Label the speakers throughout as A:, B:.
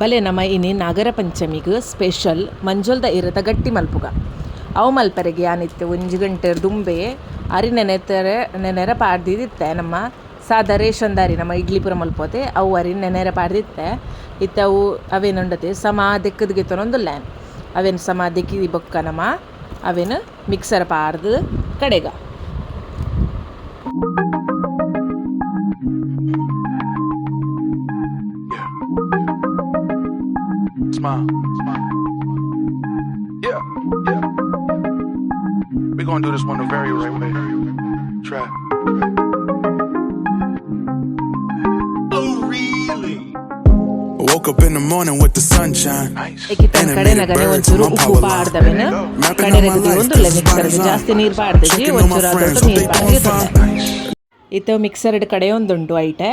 A: ಬಲೆ ನಮ ಇನಿ ನಾಗರ ಪಂಚಮಿಗ್ ಸ್ಪೆಷಲ್ ಮಂಜೊಲ್ದ ಇರೆತ ಗಟ್ಟಿ ಮಲ್ಪುಗ. ಅವು ಮಲ್ಪರೆಗೆ ಯಾನಿತ್ತೆ ಒಂಜಿ ಗಂಟೆ ದುಂಬೆ ಅರಿ ನೆನೆತರೆ ನೆನೆರ ಪಾಡ್ದಿದಿತ್ತೆ. ನಮ್ಮ ಸಾದಾ ರೇಷನ್ ದಾರಿ ನಮ್ಮ ಇಡ್ಲಿ ಪೂರ ಮಲ್ಪೋತೆ ಅವು ಅರಿ ನೆನೆರ ಪಾಡ್ದಿತ್ತೆ. ಇತ್ತೆ ಅವು ಅವೇನುಂಡತೆ ಸಮ ದೆಕ್ಕದ್ ಗೆತ್ತೊನೊಂದುಲ್ಲೆ. ಅವೇನು ಸಮ ದೆಕ್ಕಿ ಬೊಕ್ಕ ನಮ ಅವೇನು ಮಿಕ್ಸರ್ ಪಾಡ್ದು ಕಡೆಗ.
B: Yeah. Smile. Smile. Yeah. Yeah. We gonna do this one the very right way. Try.
C: Oh, really?
B: I woke up in the morning with the sunshine.
A: Nice. ಕಡೆನಗನೆ
B: Animated birds
A: ಒಂಚೂರು
B: on my
A: ಉಪ್ಪು
B: power line.
A: ಪಾಡ್ದವೆನು
B: Mapping out
A: ಕಡೆರೆಗ್
B: my life,
A: ದೀವೊಂದುಲ್ಲೆ
B: 'cause it's by
A: ಮಿಕ್ಸರ್ಗ್
B: design.
A: ಜಾಸ್ತಿ ನೀರು ಪಾಡ್ದಿಜಿ
B: Checking on my
A: ಒಂಚೂರು
B: friends,
A: ಆದೊಟ್ಟು
B: hope
A: ನೀರು
B: they
A: ಪಾಡ್ದು
B: doing fine.
A: ಗೆತ್ತೊಂದೆ. ಇತ್ತೆ ಮಿಕ್ಸರ್ಡ್ ಕಡೆಯೊಂದುಂಡು ಐಟೆ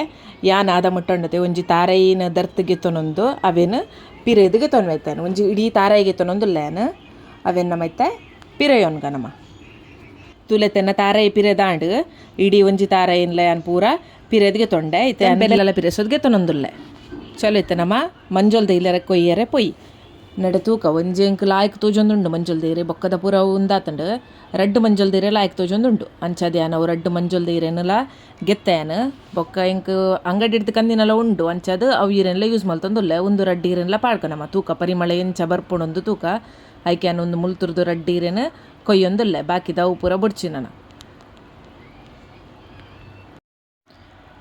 A: ಯಾನ್ ಆದ ಮುಟ್ಟೊಂಡತೆ ಒಂಜಿ ತಾರೈನ ದರ್ತ್ ಗೆತ್ತೊನೊಂದು ಅವೆನ್ ಪಿರೆದ್ ಗೆತ್ತೊನ್ವೆತ್ತೇನ್ ಒಂಜಿ ಇಡೀ ತಾರಾಯಿ ಗೆತ್ತೊನೊಂದುಲ್ಲೇನ್ ಅವೆನ್ ನಮ ಇತ್ತೆ ಪಿರೆಯೊನ್ಗ ನಮ ತುಲೆತೆನ ತಾರಾಯಿ ಪಿರೆದಾಂಡ್ ಇಡೀ ಒಂಜಿ ತಾರಾಯಿನ್ಲ ಯಾನ್ ಪೂರ ಪಿರೆದ್ ಗೆತ್ತೊಂಡೆ. ಇತ್ತೆ ಬೆಲ್ಲಲ ಪಿರೆಸೋದ್ ಗೆತ್ತೊನೊಂದುಲ್ಲೆ. ಚಲೋ ಇತ್ತೆ ನಮ ಮಂಜೊಲ್ದ ಇಲ್ಲರೆ ಕೊಯ್ಯರೆ ಪೊಯ್ ನಡೆ ತೂಕ ಒಂಜಿ ಎಂಕ್ ಲಾಯ್ಕ್ ತೋಜೊಂದುಂಡು ಮಂಜೊಲ್ದ ಇರೆ ಬೊಕ್ಕದ ಪೂರ ಉಂದಾತುಂಡು ರಡ್ಡ್ ಮಂಜೊಲ್ದ ಇರೆ ಲಾಯ್ಕ್ ತೋಜೊಂದುಂಡು. ಅಂಚಾದ್ ಯಾನ್ ಅವು ರಡ್ಡ್ ಮಂಜೊಲ್ದ ಇರೆನ್ಲ ಗೆತ್ತೇನ್ ಬೊಕ್ಕ ಎಂಕ್ ಅಂಗಡಿಡ್ದ್ ಕಂದಿನಲ ಉಂಡು. ಅಂಚಾದ್ ಅವು ಇರೆನ್ಲ ಯೂಸ್ ಮಲ್ತೊಂದುಲ್ಲೆ. ಉಂದು ರಡ್ಡ್ ಇರೆನ್ಲ ಪಾಡ್ಕ ನಮ ತೂಕ ಪರಿಮಳ ಎಂಚ ಬರ್ಪುಂಡುಂದು ತೂಕ. ಐಕೆ ಯಾನ್ ಉಂದು ಮುಲ್ತುರ್ದು ರಡ್ಡ್ ಇರೆನ್ ಕೊಯ್ಯೊಂದುಲ್ಲೆ ಬಾಕಿದ ಅವು ಪೂರ ಬೊಡ್ಚಿ ನನ.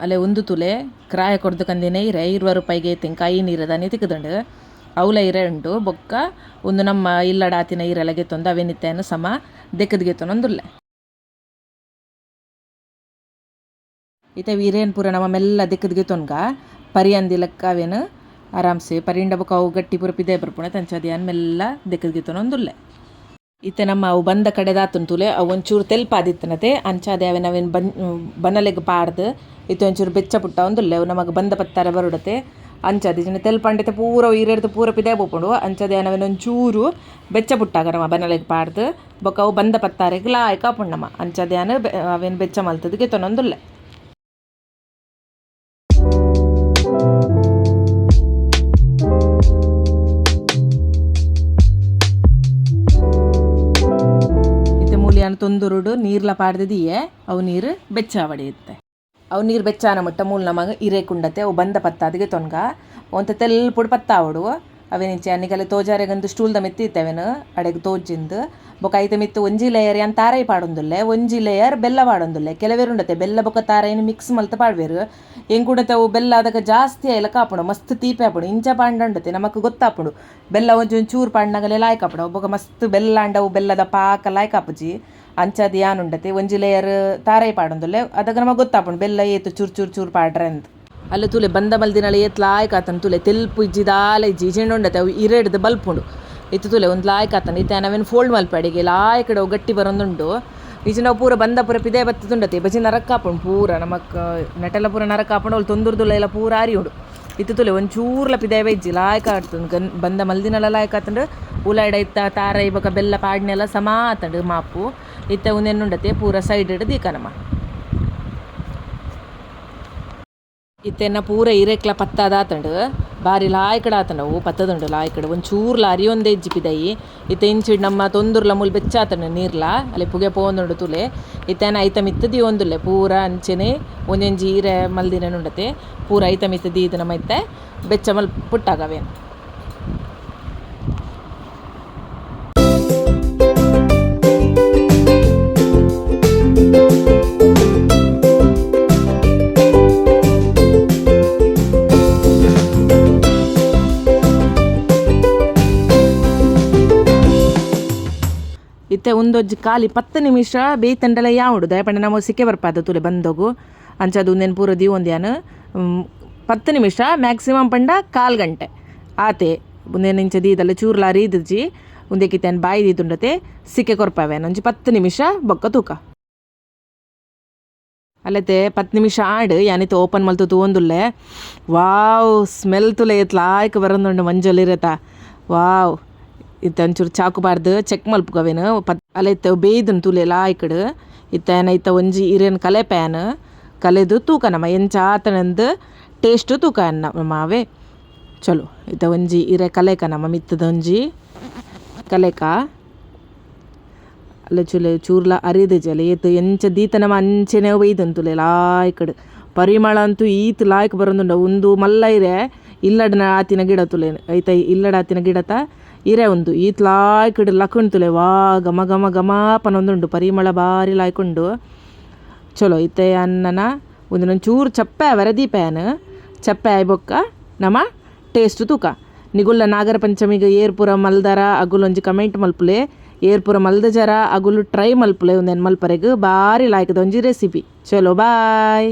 A: ಅಲೆ ಉಂದು ತುಲೆ ಕ್ರಾಯ ಕೊರ್ದು ಕಂದಿನ ಇರೆ 20 ರೂಪಾಯಿಗೆ ತೆಂಕಾಯಿ ನೀರದಾನಿ ತಿಕ್ಕುದುಂಡು. ಅವುಲ ಇರೆ ಉಂಡು ಬೊಕ್ಕ ಉಂದು ನಮ್ಮ ಇಲ್ಲಡ ಆತಿನ ಇರೆಲ ಗೆತ್ತೊಂದು ಅವೆನಿತ್ತೇನು ಸಮ ದೆಕ್ಕದ್ ಗೆತ್ತೊಂದುಲ್ಲೆ. ಇತ್ತೆ ಇರೇನ್ ಪೂರ ನಮ್ಮ ಮೆಲ್ಲ ದೆಕ್ಕದ್ ಗೆತ್ತೊನ್ಗ ಪರಿಯಂದಿ ಲೆಕ್ಕ ಅವೇನು ಆರಾಮ್ಸೆ ಪರಿಂಡ ಬೊಕ್ಕ ಅವು ಗಟ್ಟಿ ಪೂರ ಪಿದೆ ಬರ್ಪುಂಡು ಅಂಚಾದ್ ಯಾನ್ ಮೆಲ್ಲ ದೆಕ್ಕದ್ ಗೆತ್ತೊಂದುಲ್ಲೆ. ಇತ್ತೆ ನಮ್ಮ ಅವು ಬಂದ ಕಡೆದಾತುಂಡು ತೂಲೆ ಅವು ಒಂಚೂರು ತೆಲ್ಪಾದಿತ್ತನತೆ. ಅಂಚಾದ್ ಅವೆನ್ ಅವೆನ್ ಬನ್ ಬನಲೆಗ್ ಪಾಡ್ದು ಇತ್ತೆ ಒಂಚೂರು ಬೆಚ್ಚ ಪುಟ್ಟ ಒಂದುಲ್ಲೆ ಅವು ನಮಗ್ ಬಂದ ಪತ್ತಾರೆ ಬರುಡತೆ. ಅಂಚಾದ್ ಇಜಿಂಡ ತೆಲ್ಪಂಡತೆ ಪೂರ ಇರೆಡ್ದ್ ಪೂರ ಪಿದೆ ಪೋಪುಂಡು. ಅಂಚಾದ್ ಯಾನ್ ಅವೆನ್ ಒಂಚೂರು ಬೆಚ್ಚ ಪುಟ್ಟಾಗ ನಮ್ಮ ಬನಲೆಗ್ ಪಾಡ್ದು ಬೊಕ್ಕ ಅವು ಬಂದ ಪತ್ತಾರೆಗ್ ಲಾಯ್ಕ್ ಆಪುಂಡು ನಮ. ಅಂಚಾದ್ ಯಾನ್ ಅವೆನ್ ಬೆಚ್ಚ ಮಲ್ತುದು ಗೆತ್ತೊನೊಂದುಲ್ಲೆ. ಇತ್ತೆ ಮೂಲು ಯಾನ್ ತೊಂದುರುಡು ನೀರ್ಲ ಪಾಡ್ದು ದೀಯೆ ಅವು ನೀರು ಬೆಚ್ಚ ಆವಡೆ ಇತ್ತೆ. ಅವು ನೀರು ಬೆಚ್ಚಾನ ಮುಟ್ಟ ಮೂಲು ನಮಗ್ ಇರೆ ಕುಂಡತೆ ಅವು ಬಂದ ಪತ್ತಾದಿಗೆ ತೊನ್ಗ ಒಂತೆ ತೆಲ್ಪುಡು ಪತ್ತಾವಡು. ಅವೆನಿಂಚೆ ನಿಕಲೆ ತೋಜಾರೆಗಂದು ಸ್ಟೂಲ್ದ ಮಿತ್ತ್ ಇತ್ತೆ ಅವೆನ್ ಅಡೆಗ್ ತೋಜಿಂದು ಬೊಕ ಐತ ಮಿತ್ತ್ ಒಂಜಿ ಲೇಯರ್ ಯಾನ್ ತಾರಾಯಿ ಪಾಡೊಂದುಲ್ಲೆ ಒಂಜಿ ಲೇಯರ್ ಬೆಲ್ಲ ಪಾಡೊಂದುಲ್ಲೆ. ಕೆಲವೆರ್ ಉಂಡತೆ ಬೆಲ್ಲ ಬೊಕ ತಾರಾಯಿನ್ ಮಿಕ್ಸ್ ಮಲ್ತ್ ಪಾಡ್ವೆರ್. ಎಂಕುಂಡತೆ ಅವು ಬೆಲ್ಲ ಅದಗ ಜಾಸ್ತಿ ಆಯಿಲಕ ಆಪುಂಡು ಮಸ್ತ್ ತೀಪೆ ಆಪುಂಡು. ಇಂಚ ಪಾಂಡಂಡತೆ ನಮಕ್ ಗೊತ್ತಾಪುಂಡು ಬೆಲ್ಲ ಒಂಜಿ ಒಂಜಿ ಚೂರು ಪಾಡ್ನಗಲೆ ಲಾಯ್ಕ್ ಆಪುಂಡು. ಅವು ಬೊಕ ಮಸ್ತ್ ಬೆಲ್ಲ ಆಂಡ ಅವು ಬೆಲ್ಲದ ಪಾಕ ಲಾಯ್ಕ್ ಆಪುಜಿ. ಅಂಚಾದ್ ಯಾನ್ ಉಂಡತೆ ಒಂಜಿ ಲೇಯರ್ ತಾರಾಯಿ ಪಾಡೊಂದುಲ್ಲೆ ಅದಗ ನಮಕ್ ಗೊತ್ತಾಪುಂಡು ಬೆಲ್ಲ ಏತ್ ಚೂರು ಚೂರು ಚೂರು ಪಾಡ್ರೆ ಅಂದ್. ಅಲ್ಲ ತೂಲೆ ಬಂದ ಮಲ್ದಿನಲ ಏತ್ ಲಾಯ್ಕ್ ಆತುಂಡು ತೂಲೆ ತೆಲ್ಪು ಇಜ್ಜಿ ದಾಲ ಇಜ್ಜಿ ಇಜಿಂಡ ಉಂಡತೆ ಅವು ಇರೆಡ್ದ್ ಬಲ್ಪುಂಡು. ಇತ್ತೆ ತೂಲೆ ಒಂದು ಲಾಯ್ಕ್ ಆತುಂಡು. ಇತ್ತೆ ಯಾನ್ ಅವೆನ್ ಫೋಲ್ಡ್ ಮಲ್ಪೆ ಅಡಿಗೆ ಲಾಯ್ಕಡ್ ಅವು ಗಟ್ಟಿ ಬರೊಂದುಂಡು. ಇಜಿಂಡ ಅವು ಪೂರ ಬಂದ ಪೂರ ಪಿದಯಿ ಬತ್ತುದುಂಡತೆ ಬಜಿ ನರಕ ಆಪುಂಡು ಪೂರ ನಮಕ್ ನೆಟಲ ಪೂರ ನರಕ ಆಪುಂಡು. ಅವ್ಲು ತೊಂದುರ್ದುಲೈಲ ಪೂರ ಅರಿಯುಂಡು. ಇತ್ತೆ ತೂಲೆ ಒಂಚೂರ್ಲ ಪಿದಯಿ ಬೈಜಿ ಲಾಯ್ಕ್ ಆತುಂಡು. ಬಂದ ಮಲ್ದಿನಲ ಲಾಯ್ಕ್ ಆತುಂಡು. ಉಲಾಯ್ಡ ಇತ್ತ ತಾರಾಯಿ ಬೊಕ ಬೆಲ್ಲ ಪಾಡ್ನೆಲ ಸಮ ಆತುಂಡು ಮಾಪು. ಇತ್ತೆ ಉಂದೆನ್ ಉಂಡತೆ ಪೂರ ಸೈಡ್ ಡ್ ದೀಕ ನಮ. ಇತ್ತೆನ ಪೂರ ಇರೆಕ್ಲ ಪತ್ತಾದಾತುಂಡು ಬಾರಿ ಲಾಯ್ಕಡ್ ಆತುಂಡು ಅವು ಪತ್ತದುಂಡು ಲಾಯ್ಕಡ್ ಒಂಚೂರ್ಲ ಅರಿಯೊಂದೇ ಇಜ್ಜಿ ಪಿದಯಿ. ಇತ್ತೆ ಇಂಚಿಡ್ ನಮ್ಮ ತೊಂದುರ್ಲ ಮೂಲು ಬೆಚ್ಚ ಆತುಂಡು ನೀರ್ಲ ಅಲೆ ಪುಗೆ ಪೋವೊಂದುಂಡು ತೂಲೆ. ಇತ್ತೆ ಐತ ಮಿತ್ತ್ ದೀವೊಂದುಲ್ಲೆ ಪೂರ ಅಂಚೆನೆ ಒಂಜೊಂಜಿ ಇರೆ ಮಲ್ದಿನ ಉಂಡತೆ ಪೂರ ಐತ ಮಿತ್ತ್ ದೀದ್ ನಮ ಇತ್ತೆ ಬೆಚ್ಚ ಮಲ್ ಪುಟ್ಟಾಗ ಅವೇನ್. ಇತ್ತೆ ಉಂದೊಂಜಿ ಖಾಲಿ 10 ನಿಮಿಷ ಬೇಯ್ತಂಡಲ ಯಾವುಡು ದಾಯೆ ನಮ ಸಿಕ್ಕೆ ಬರ್ಪಾದ ತೂಲೆ ಬಂದೋಗು. ಅಂಚಾದ್ ಉಂದೆನ್ ಪೂರ ದೀವೊಂದು ಯಾನ್ 10 ನಿಮಿಷ ಮ್ಯಾಕ್ಸಿಮಮ್ ಪಂಡ ಕಾಲ್ ಗಂಟೆ ಆತೆ. ಉಂದೆನ್ ಇಂಚ ದೀದಲ್ಲ ಚೂರ್ಲ ಅರಿದಿಜ್ಜಿ ಉಂದೆಕ್ ಇತ್ತೆ ಯಾನ್ ಬಾಯಿ ದೀದುಂಡತೆ ಸಿಕ್ಕೆ ಕೊರ್ಪವೆ ಒಂಜಿ 10 ನಿಮಿಷ ಬೊಕ್ಕ ತೂಕ. ಅಲ್ಲತೆ 10 ನಿಮಿಷ ಆಂಡ್ ಯಾನಿತ್ತೆ ಓಪನ್ ಮಲ್ತು ತೂವೊಂದುಲ್ಲೆ. ವಾವ್ ಸ್ಮೆಲ್ ತುಲೆ ಏತ್ ಲಾಯ್ಕ್ ಬರೊಂದುಂಡು ಮಂಜೊಲ್ ಇರೆತ. ವಾವ್ ಇತ್ತೆ ಒಂಚೂರು ಚಾಕು ಪಾಡ್ದು ಚೆಕ್ ಮಲ್ಪುಗ ಅವೆನ್ ಅಲ್ಲ ಇತ್ತೆ ಬೇಯ್ದುಂಡು ತೂಲೆ ಲಾಯ್ಕಡ್. ಇತ್ತೆ ಯಾನ್ ಐತ ಒಂಜಿ ಇರೆನ್ ಕಲೆಪೆ ಯಾನ್ ಕಲೆದು ತೂಕ ನಮ ಎಂಚ ಆತುಂಡು ಟೇಸ್ಟ್ ತೂಕ ಯಾನ್ ನಮ ಅವೇ. ಚಲೋ ಇತ್ತೆ ಒಂಜಿ ಇರೆ ಕಲೇಕ ನಮ್ಮ ಮಿತ್ತದ ಒಂಜಿ ಕಲೇಕ ಅಲ್ಲ ಚುಲೆ ಚೂರ್ಲ ಅರಿದ ಜಲೆ ಏತ್ ಎಂಚ ದೀತ ನಮ ಅಂಚೆನೆ ಬೈದಂತುಲೆ ಲಾಯ್ಕಡ್ ಪರಿಮಳ ಅಂತೂ ಈತ್ ಲಾಯ್ಕ್ ಬರೊಂದುಂಡು. ಉಂದು ಮಲ್ಲ ಇರೆ ಇಲ್ಲಡ್ನ ಆತಿನ ಗಿಡ ತುಲೇನ್ ಐತ ಇಲ್ಲಡ್ ಆತಿನ ಗಿಡತ ಇರೆ ಉಂದು ಈತ್ ಲಾಯ್ಕಡ್ ಲಕುಂತುಲೆ ವಾ ಘಮ ಘಮ ಘಮ ಪನೊಂದುಂಡು ಪರಿಮಳ ಬಾರಿ ಲಾಯ್ಕುಂಡು. ಚಲೋ ಇತ್ತೆ ಅನ್ನನ ಉಂದೆನ್ ಚೂರು ಚಪ್ಪೆ ಆವರೆ ದೀಪಯಾನ್ ಚಪ್ಪೆ ಆಯಿ ಬೊಕ್ಕ ನಮ ಟೇಸ್ಟ್ ತೂಕ. ನಿಗುಲ್ಲ ನಾಗರ ಪಂಚಮಿಗ್ ಏರ್ ಪೂರ ಮಲ್ದಾರ ಅಗುಲು ಒಂಜಿ ಕಮೆಂಟ್ ಮಲ್ಪುಲೆ, ಏರ್ ಪೂರ ಮಲ್ದ ಜರ ಅಗುಲು ಟ್ರೈ ಮಲ್ಪುಲೆ ಉಂದೆನ್ ಮಲ್ಪರೆಗ್ ಬಾರಿ ಲಾಯ್ಕದ ಒಂಜಿ ರೆಸಿಪಿ. ಚಲೋ ಬಾಯ್.